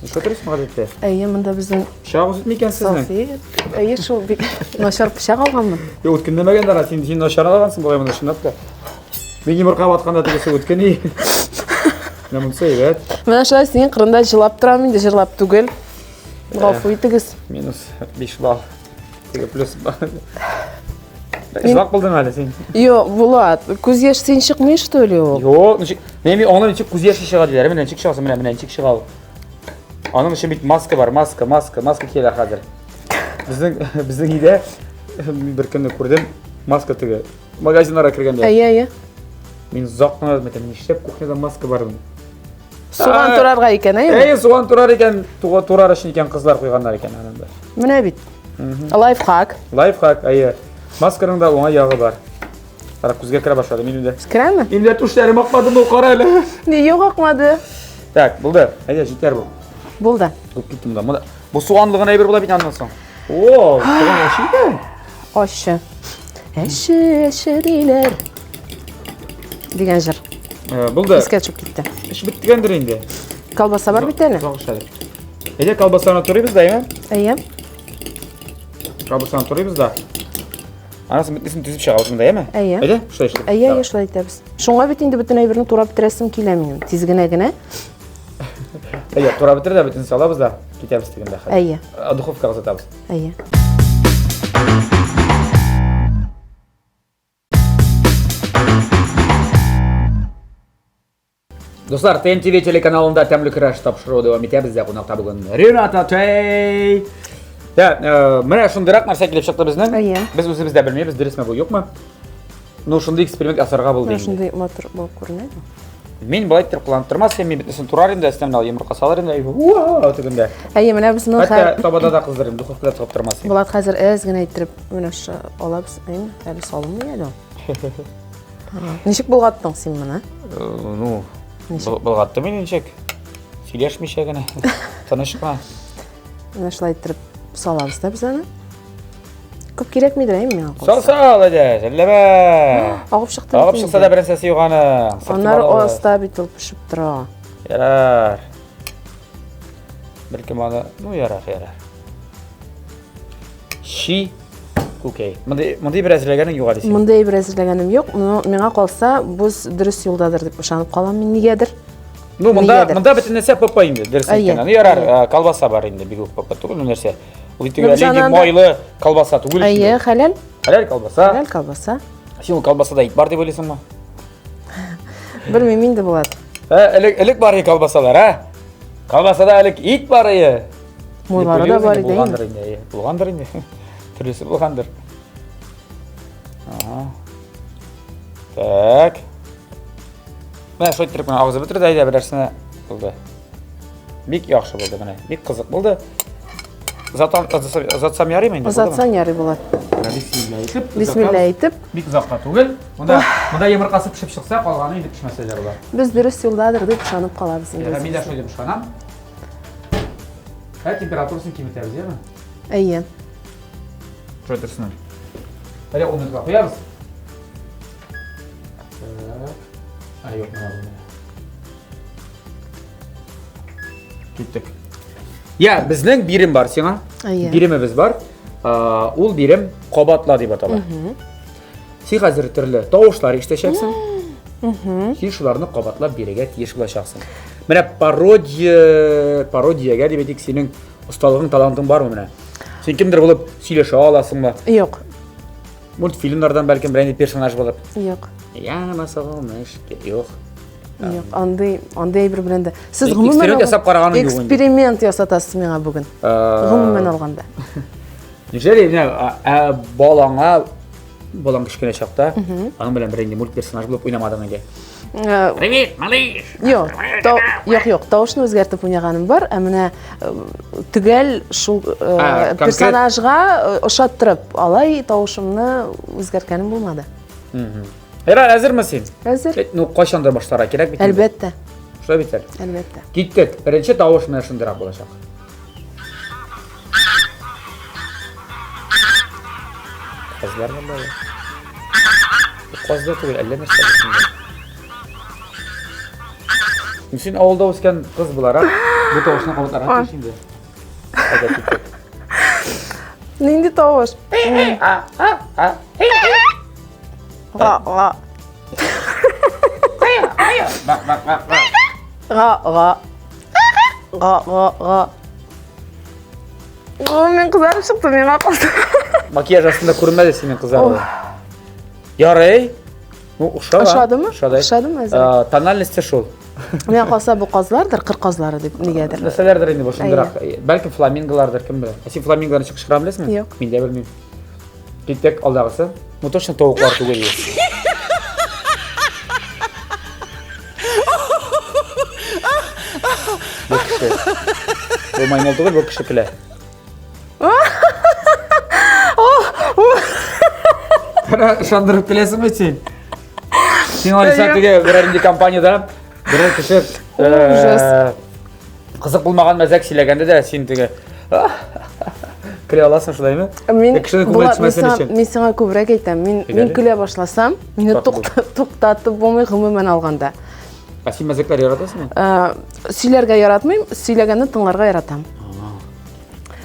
Сез что торасың гадәттә? Әйе, монда безнең Пычагыгыз үтми икән сезнең. София. Әйе, шул бик начар пычак алганмын. Юк, үткен димәгән дә, син син начар алгансың болай монда чынлап та. Мин йомырка ватканда тегесе үткен и. Менә монысы әйбәт. Менә шулай синең кырында җылап торам инде, җырлап түгел. Гафу итегез. Минус 5 балл. Теге плюс балл. Җылак булдың әле син. Юк, Булат, күз яше син чыкмый, что ли ул? Юк, ничек? Менә мин аңламыйм, ничек күз яше чыга диләр. Менә ничек чыгасы, менә менә ничек чыга ул. Аның өчен бит маска бар, маска, маска, маска килә хәзер. Безнең безнең өйдә бер көнне күрдем, маска теге магазиннарга кергәндә. Әйе, әйе. Мин озак кына әйтәм, нишләп кухняда маска бар? Суган турарга икән, әйе? Әйе, суган турар икән, турар өчен икән кызлар куйганнар икән анында. Менә бит. Лайфхак. Лайфхак, әйе. Масканың да уңай ягы бар. Кара күзгә керә башлады минем дә. Керәме? Минем дә түшләрем акмады, ну кара әле. Ни юк акмады. Так, булды. Әйдә, җитәр бу. Булды. Күп китте монда. Монда бу суганлы гына әйбер була бит аннан соң. О, суган әче икән. Әче. Әче, әче диләр. Дигән җыр. Э, булды. Искә төшеп китте. Эш беткәндер инде. Колбаса бар бит әле. Әйдә колбасаны турыйбыз да, әйме? Әйе. Колбасаны турыйбыз да. Анасын бөтенесен төзеп чыгабыз монда, әйеме? Әйе. Әйдә, шулай эшлик. Әйе, әйе, шулай итәбез. Шуңа бит инде бөтен әйберне турап бетерәсем килә минем. Тиз генә генә. Әйе, турап бетер дә бөтенесен салабыз да, китәбез тегендә хәзер. Әйе. Духовкага озатабыз. Әйе. Дуслар, ТНТВ телеканалында Тәмле көрәш тапшыруы дәвам итә. Бездә кунакта бүген Рената Тей. Да, э, менә шундыйрак нәрсә килеп чыкты безнең. Әйе. Без үзебез дә белмибез, дөресме бу, юкмы? Ну, шундый эксперимент ясарга булды Менә инде. шундый матур булып күренә. Мин болай итеп кулланып тормас идем, мин бөтенесен турар идем дә, өстәмә менә йомырка салыр идем дә, уа, тегендә. Әйе, менә без моны Хәтта табада да кыздырыйм, духовкада тыгып тормас идем. Булат хәзер әз генә иттереп менә шу алабыз. Әйеме? Әле салынмый әле ул. Ничек болгаттың син моны? Э, ну, болгаттым инде ничек. Сөйләшмичә генә, тыныч кына. Менә шулай иттереп салабыз да без аны. Күп кирәкмидер, әйме миңа калса? Сал, сал, әйдә, жәлләмә. Агып чыкты. Агып чыкса да бернәрсәсе юк аның. Аннары аста бит ул пешеп тора. Ярар. Бәлкем аны, ну ярар, ярар. Щи күкәй. Мондый мондый бер әзерләгәнең юк әле синең. Мондый бер әзерләгәнем юк. Но миңа калса, бу дөрес юлдадыр дип ышанып калам мин нигәдер. Ну, монда монда бөтен нәрсә ПП инде, дөрес әйткәндә. Ну, ярар, э, колбаса бар инде, бик үк ПП түгел, ну нәрсә. Ул бит теге нинди майлы колбаса түгел. Әйе, хәләл. Хәләл колбаса. Хәләл колбаса. Син ул колбасада ит бар дип уйлыйсыңмы? Белмим инде Булат. Ә, элек элек бар иде колбасалар, ә? Колбасада элек ит бар иде. Майлары да бар иде. Булгандыр инде, әйе. Булгандыр инде. Төрлесе булгандыр. Ага. Так. Менә шулай иттереп менә агызып бетерде, әйдә берәрсенә булды. Бик яхшы булды менә. Бик кызык булды. Затам, озатсам ярыймы инде? Озатсаң ярый була. Бисмилла әйтеп. Бисмилла әйтеп. Бик озакка түгел. Монда монда йомыркасы пешеп чыкса, калганы инде пешмәсә дә була. Без дөрес юлдадыр дип ышанып калабыз инде. Мин дә шулай дип ышанам. Ә температурасын киметәбез, яме? Әйе. Шулай торсын. Әле 10 минутка куябыз. Так. А, юк, менә бу. Киттек. Я, безнең бирем бар сиңа. Әйе. Биремебез бар. Ул бирем кабатла дип атала. Син хәзер төрле тавышлар ишетәчәксең. Син шуларны кабатлап бирергә тиеш булачаксың. Менә пародия, пародиягә дип әйтик, синең осталыгың, талантың бармы менә? Син кемдер булып сөйләшә аласыңмы? Юк. Мультфильмнардан бәлкем берәр персонаж булып. Юк. Я солнышке. Юк. Юк, андый, андый әйбер белән дә. Сез гомумән эксперимент ясап караганың юк инде. Эксперимент ясатасыз миңа бүген. Гомумән алганда. Неужели менә балаңа балаң кечкенә чакта аның белән бер инде мульт персонаж булып уйнамадың инде. Э, Привет, малыш! Юк, юк, юк, тавышны үзгәртеп уйнаганым бар, ә менә э, төгәл шул э, персонажга ошаттырып, алай тавышымны үзгәрткәнем булмады. Ярар, әзерме син? Әзер. Ну, кайчандыр башларга кирәк бит. Әлбәттә. Шулай бит әле. Әлбәттә. Киттек. Беренче тавыш менә шундыйрак булачак. Казлар монда. Каз да түгел, әллә нәрсә бит инде. Син авылда үскән кыз буларак, бу тавышны кабатларга тиеш инде. Әйдә киттек. Нинди тавыш? Га, га. Бак, бак, бак, бак. Га, га. Га, га, га. О, мин кызарып чыктым, миңа калды. Макияж астында күренмәде синең кызаруы. Ярый. Ну, ошады. Ошадымы? Ошады. Ошадымы әзерәк? Тональности шул. Миңа калса бу казлардыр, кыр казлары дип нигәдер. Нәрсәләрдер инде бу шундыйрак. Бәлкем фламинголардыр, кем белә. Ә син фламинголарны ничек кычкыра беләсеңме? Юк. Мин дә белмим. Киттек алдагысы. Ну точно тавыклар түгел. Бу кеше. Бу маймыл түгел, бу кеше көлә. Кара, ышандырып көләсеңме син? Син алайса теге берәр нинди компаниядә берәр кеше Ужас. кызык булмаган мәзәк сөйләгәндә дә син теге көлә аласың шулаймы? Мин Кешенең күңеле Булат, мин төшмәсен сиңа, өчен. мин сиңа күбрәк әйтәм. Мин Әйдә мин әле. көлә башласам, мине туктатып булмый гомумән алганда. Ә син мәзәкләр яратасыңмы? Сөйләргә яратмыйм, сөйләгәнне тыңларга яратам.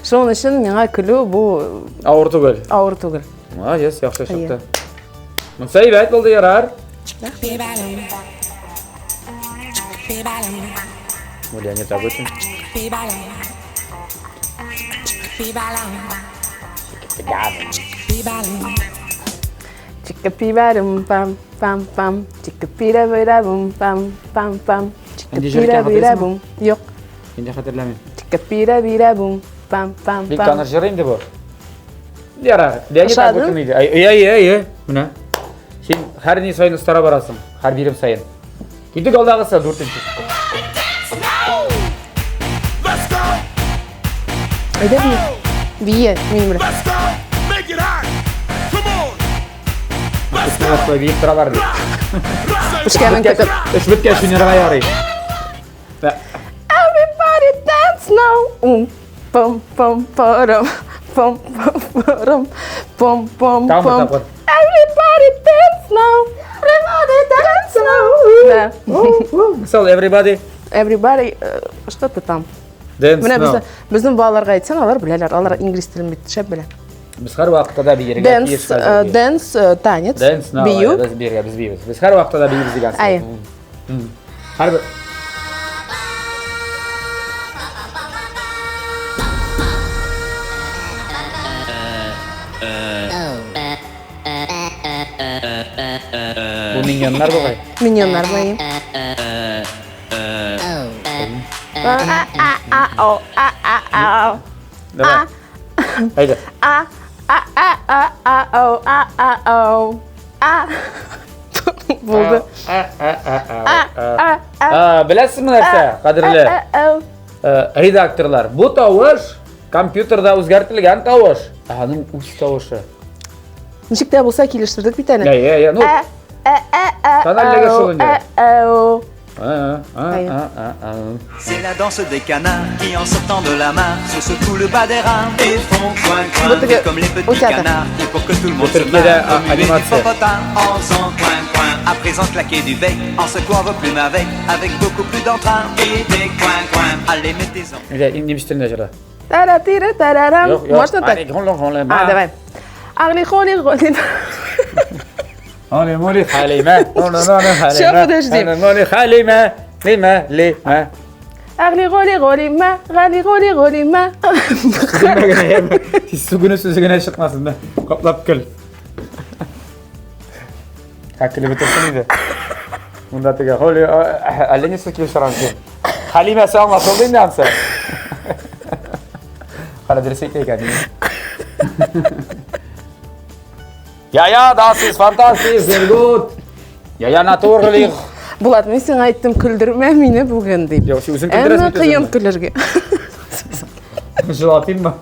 Шуның өчен миңа көлү бу Авыр түгел. Авыр түгел. Молодец, яхшы чыкты. Монысы әйбәт булды, ярар. Бу Леонид Агутин. Чика-пибарум пам пам пам чика-пира-бира-бум пам пам пам Инде җыр икән чика-пира-бира-бум. Юк. Мин дә хәтерләмим. Чика-пира-бира-бум пам пам Бик пам. таныш җыр инде бу. Ярар, Леонид Ошадымы? Агутин иде. Әй, әй, әй, әй. Менә. Син һәр ни саен остара барасың, һәр бирем саен. Киттек алдагысы, дүртенче. Әйдә бие. Бие, мин белән. Менә шулай биеп торалар ди. Пешкәнен көтеп. Эш беткәч уйнарга ярый. Everybody dance now. Ум, пам пам парам. Пам пам парам. Пам пам Тагын бер пам. тапкыр. Everybody dance now. Everybody dance now. Да. Мисал, everybody Everybody, что-то там. dance Менә now. безнең безнең балаларга әйтсәң, алар беләләр. Алар инглиз телен бит шәп белә. Без һәрвакытта да биергә Dance, тиеш хәзер. Dance, танец, Dance now. бию. Без биергә, без биебез. Без һәрвакытта да биебез дигән Әйе. сүз. Һәрбер Бу миньоннар бугай. Миньоннар бугай. А а а о а а а Давай. Әйдә. А а а а а о а а о а Булды. А а а А а. а А, беләсезме нәрсә, кадерле редакторлар? Бу тавыш компьютерда үзгәртелгән тавыш. Ә аның үз тавышы. Ничек тә булса килештердек бит әле. Ә, ә, ә, ну. Ә, ә, ә, ә, Тональлеге шул инде. ә, ә, А, а, а, а, а. C'est la danse des canards qui en sortant de la mare se secouent le bas des reins et font coin coin Вот такая comme les petits утята. canards et pour que tout le monde Вот se такие, да, marre, remuez du анимация. popotin en faisant coin coin à présent claquez du bec en secouant vos plumes avec avec beaucoup plus d'entrain et des coin coin allez mettez-en. Әйдә, немец телендә җырла. Тара-тира, тарарам. Юк, юк. Можно так? Али, гон, гон, гон, А, давай. Агли холи голи. Али, моли, халима. Ща, подожди. Али, моли, халима. Лима, лима. Агли голи голи ма, гали голи голи ма. Тиз сүгенү сүзе генә чыкмасын да. Каплап көл. Ха, көлеп бетерсен инде. Монда теге холи, әллә ни сүз килеп чыгар инде. Халимәсе аңлашылды инде ансы. Кара дөрес әйтә икән. Я, я, das ist fantastisch, sehr gut. Я, я, natürlich. Булат, мин сиңа әйттем, көлдермә мине бүген дип. Юк, син үзең көлдерәсең Әмма бит кыен үзеңне. көлергә. Жылатыйммы?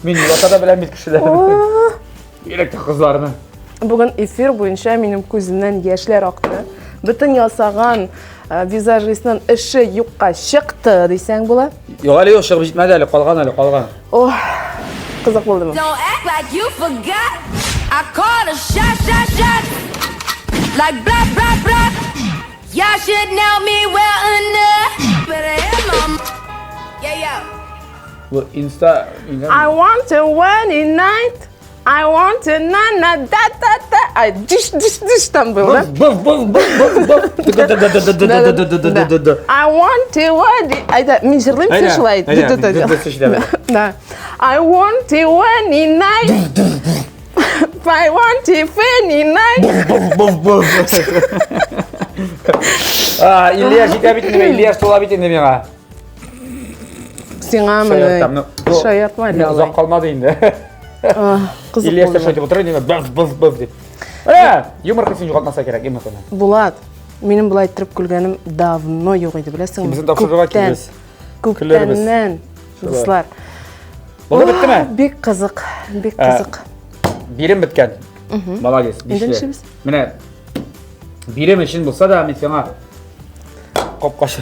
Мин елата да беләм бит кешеләрне. Бигрәк тә кызларны. Бүген эфир буенча минем күземнән яшьләр акты. Бөтен ясаган визажистның эше юкка чыкты дисәң була. Юк әле юк, чыгып җитмәде әле, калган әле, калган. Ох, кызык булдымы? Don't act like you forgot. I called a shot, shot, shot. Like blah, blah, blah. Y'all should know me well enough. Better have my Yeah, yeah. Бу инста I want a one night. I want a na na da da da. Ай, диш диш диш там был, да? Бuf бuf бuf бuf бuf. Да. I want a one. Айда, мин җырлыйм, син Әйдә, шулай. әйдә, Да, да, да. да, да. Да. I want a one night. I want a funny night. Бuf бuf бuf. А, 50 яшь җитә бит инде, 50 яшь тула бит инде миңа. Сиңа Шаяртам, моны. ну, Шаяртма әле Озак алай. калмады инде. Кызык 50 яшьтә булды. шулай итеп утыра инде, быз быз быз дип. Ә, юмор хисен югалтмаса кирәк, юмор. Булат, минем болай иттереп көлгәнем давно юк иде, беләсеңме? Безне тапшыруга Күптән. килегез. Көләрбез. Күптәннән, дуслар. Булды беттеме? Бик кызык, бик Ә, кызык. Бирем беткән. Молодец, Инде бишле. нишлибез? Менә бирем өчен булса да мин сиңа капкач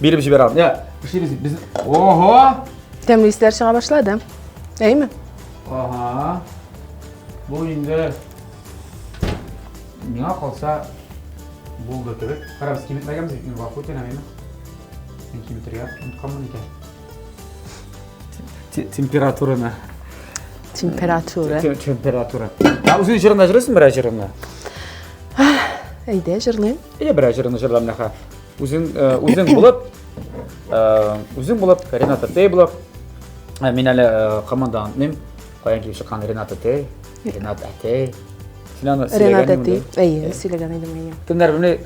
биреп җибәрә алам. Я, эшлибез без. Ого! Тәмле исләр чыга башлады. Әйме? Ага. Бу инде миңа калса булды кебек. Кара, без киметмәгәнбез бит, мин гафу үтенәм, әйме? Мин киметергә онытканмын икән. Температураны. Температура. Температура. Ә үзең җырында җырлыйсың берәр җырыңны? Әйдә, җырлыйм. Әйдә берәр җырыңны җырла менә ха. Үзең э, үзең булып, э, үзең булып, Рената Тей булып. Э, Мин әле команда онытмыйм. Каян килеп чыккан Рената Тей, Ренат Әтей. Син аны Ренат сөйләгән әти. Әйе, сөйләгән идем, әйе. Кемнәр белми?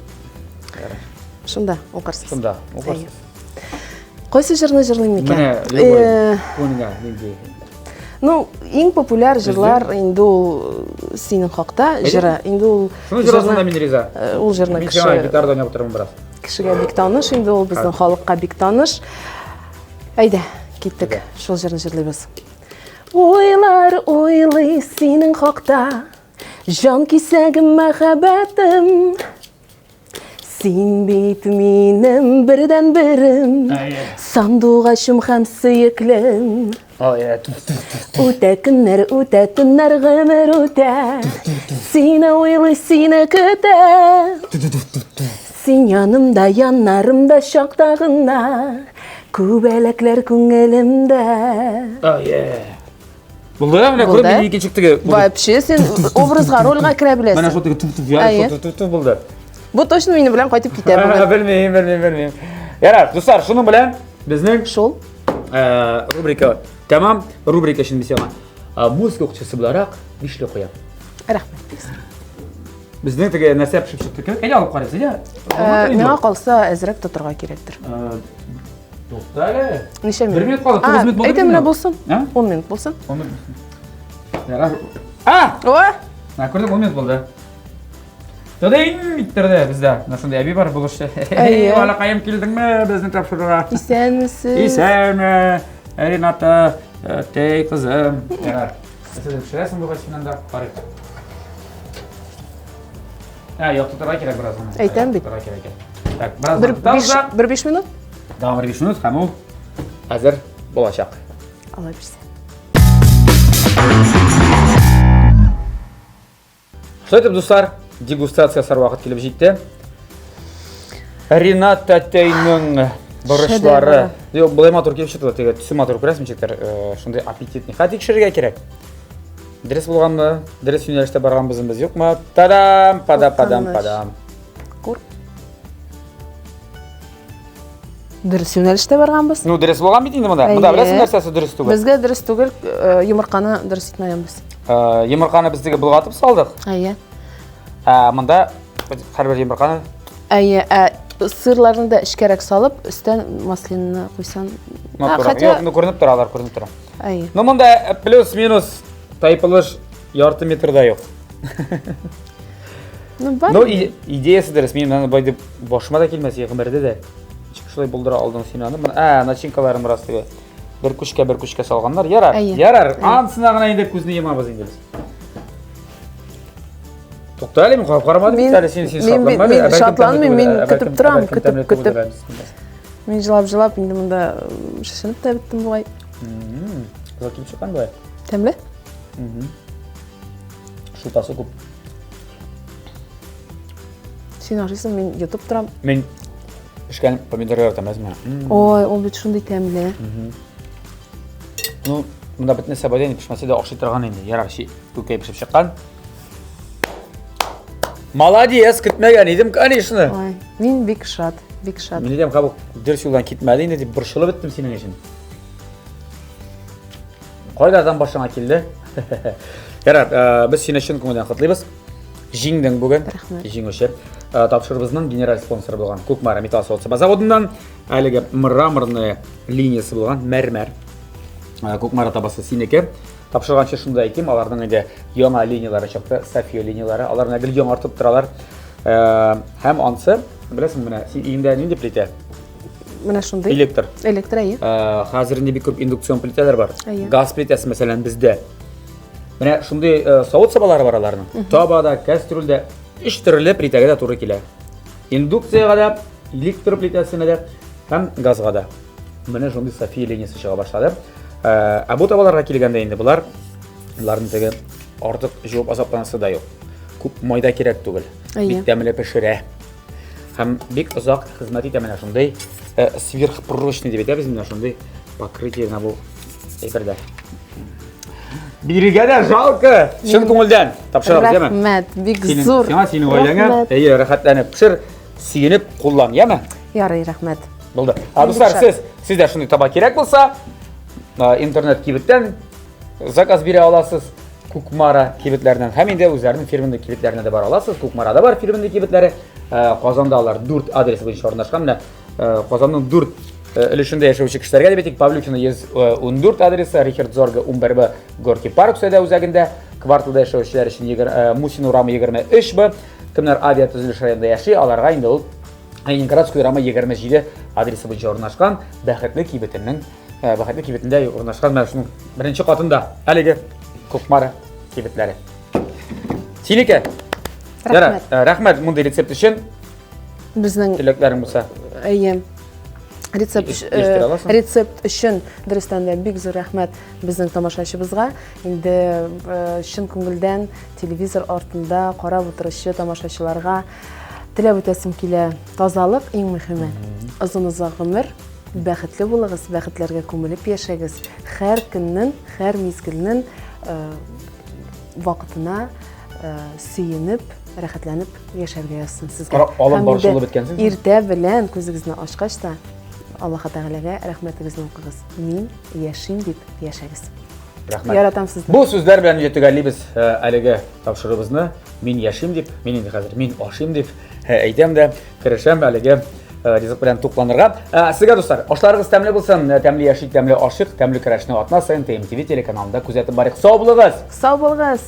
Шунда укырсыз. Шунда укырсыз. Кайсы җырны җырлыйм икән? Менә любой күңелгә нинди. Ну, иң популяр җырлар инде ул синең хакта җыры. Инде ул Шуны җырласаң да мин риза. Ул җырны Мин сиңа гитарада уйнап утырырмын бераз. Кешегә бик таныш инде ул, безнең халыкка бик таныш. Әйдә, киттек. Шул җырны җырлыйбыз. Уйлар уйлый синең хакта, җан кисәгем мәхәббәтем. Син бит минем бердән берем, сандугачым һәм сөеклем. Үтә көннәр, үтә төннәр, гомер үтә. Сине уйлый, сине көтә. Син янымда, яннарымда чакта гына, күбәләкләр күңелемдә. Булды, менә күреп мин икенче теге. Вообще син образга, рольгә керә беләсең. Менә шул теге туп туп ярый, туп туп туп булды. Бу точно мине белән кайтып китә бүген. Белмим, белмим, белмим. Ярар, дуслар, шуның белән безнең шул рубрика тәмам. Рубрика өчен мин сиңа музыка укытучысы буларак бишле куям. Рәхмәт. Безнең теге нәрсә пешеп чыкты кебек. Әйдә алып карыйбыз, әйдә. Миңа калса әзрәк тотырга кирәктер. Тукта әле. Ничә минут? Бер минут калды, 9 минут булды. Әйдә менә булсын. 10 минут булсын. 10 минут булсын. Ярар. А! О! Менә күрдең, 10 минут булды. Тыдың иттерде бездә. Менә шундый әби бар булышчы. Әйе. Балакаем килдеңме безне тапшыруга? Исәнмесез. Исәнме, Рената, тей кызым. Ярар. Сез пешерәсең бугай син анда. Карыйк. Ә, яктыртырга кирәк бераз гына. Әйтәм бит. Яктыртырга кирәк икән. Так, бераз Бер тотабыз биш, да. бер биш минут? Тагын бер 5 минут һәм ул әзер булачак. Алай бирсә. Шулай итеп, дуслар, дегустация ясар вакыт килеп җитте. Ренат тәтәйнең борычлары. Юк, болай матур килеп чыкты, теге төсе матур күрәсең ничектер, шундый аппетитный. Хәтта тикшерергә кирәк. Дөрес булганмы? Дөрес юнәлештә барганбызмы без юкмы? Тадам, пада падам падам. Күр. Дөрес юнәлештә барганбыз. Ну, дөрес булган бит инде монда. Монда беләсең нәрсәсе дөрес түгел? Безгә дөрес түгел, йомырканы дөрес итмәгәнбез. Йомырканы без теге болгатып салдык. Әйе. Ә монда һәрбер йомырканы Әйе, ә сырларны да эчкәрәк салып, өстән маслинны куйсан. Хотя... Юк, ну күренеп тора, алар күренеп тора. Әйе. Ну монда плюс-минус тайпылыш ярты метр да юк. Ну, бар. Ну, идеясы дөрес. Мин моны болай дип башыма да килмәс, гомердә дә. Ничек шулай булдыра алдың син аны? Ә, начинкаларын бераз теге бер күчкә бер күчкә салганнар. Ярар, ярар. Ансына гына инде күзне йомабыз инде без. Тукта әле, мин карап карамадым бит әле син син шатланма. Мин шатланмыйм, мин көтеп торам, көтеп, көтеп. Мин җылап-җылап инде монда шешенеп тә беттем бугай. Кызыл килеп чыккан бугай. Тәмле? Шулпасы күп. Син ашыйсың, мин йотып торам. Мин пешкән помидор яратам, әзме? Ой, ул бит шундый тәмле. Ну, монда бөтен нәрсә бар инде, пешмәсә дә охшый торган инде. Ярар, күкәй пешеп чыккан. Молодец, көтмәгән идем, конечно. Ой, мин бик шат, бик шат. Мин әйтәм, кабык дөрес юлдан китмәде инде дип борчылып беттем синең өчен. Кайлардан башыңа килде? Ярар, без сине чын күңелдән котлыйбыз. Җиңдең бүген. Рәхмәт. Җиңүче. Тапшырыбызның генераль спонсоры булган Кукмара металл савыт-саба заводыннан әлеге мраморная линиясе булган мәрмәр Кукмара табасы синеке. Тапшырганчы шунда әйтим, аларның инде яңа линияләре чыкты, София линияләре. Алар менә гел яңартып торалар. Һәм ансы, беләсең, менә син өеңдә нинди плитә? Менә шундый. Электр. Электр, әйе. Хәзер инде бик күп индукцион плитәләр бар. Газ плитәсе, мәсәлән, бездә. Менә шундый савыт-сабалары бар аларның. Таба да, кәстрүл дә, өч төрле плитәгә дә туры килә. Индукциягә дә, электр плитәсенә дә һәм газга да. Менә шундый София линиясе чыга башлады. Ә бу табаларга килгәндә инде болар, боларның теге артык җуып азапланасы да юк. Күп майда кирәк түгел. Бик тәмле пешерә. Һәм бик озак хезмәт итә менә шундый сверхпрочный дип әйтәбез менә шундый покрытие менә бу әйберләр. Бирергә дә жалко. Чын күңелдән тапшырабыз, яме? Рәхмәт, бик зур. Сиңа синең гаиләңә, әйе, рәхәтләнеп пешер, сөенеп куллан, яме? Ярый, рәхмәт. Булды. А дуслар, сез сездә шундый таба кирәк булса, интернет кибеттән заказ бирә аласыз. Кукмара кибетләреннән һәм инде үзләренең фирменный кибетләренә дә бара аласыз. Кукмарада бар фирменный кибетләре. Казанда алар 4 адрес буенча урнашкан. Менә Казанның 4 өлешендә яшәүче кешеләргә дип әйтик, Павлюхина 114 адресы, Рихард Зорга 11Б, Горки парк сәүдә үзәгендә, кварталда яшәүчеләр өчен Мусин урамы 23Б, кемнәр авиатөзелеш районында яши, аларга инде ул Ленинградская урамы 27 адресы буенча урнашкан Бәхетле кибетенең Бәхетле кибетендә урнашкан менә шуның беренче катында әлеге Кукмара кибетләре. Синеке. Рәхмәт. Рәхмәт мондый рецепт өчен. Безнең теләкләрең булса. Әйе. Рецепт, рецепт өчен дөрестән дә бик зур рәхмәт безнең тамашачыбызга. Инде чын күңелдән телевизор артында карап утыручы тамашачыларга теләп үтәсем килә. Тазалык иң мөһиме. Озын-озак гомер, бәхетле булыгыз, бәхетләргә күмелеп яшәгез. Һәр көннең, һәр мизгелнең вакытына сөенеп, рәхәтләнеп яшәргә язсын сезгә. Алып барышылып беткәнсең. Иртә белән күзегезне ачкач та Аллаһ Тәгаләгә рәхмәтегезне укыгыз. Мин яшим дип яшәгез. Рәхмәт. Яратам сезне. Бу сүзләр белән инде төгәллибез әлеге тапшыруыбызны. Мин яшим дип, мин инде хәзер мин ашыйм дип әйтәм дә, керешәм әлеге ризык белән тукланырга. Сезгә, дуслар, ашларыгыз тәмле булсын, тәмле яшик, тәмле ашыйк, тәмле көрәшне атна саен ТМТВ телеканалында күзәтеп барыйк. Сау булыгыз! Сау булыгыз!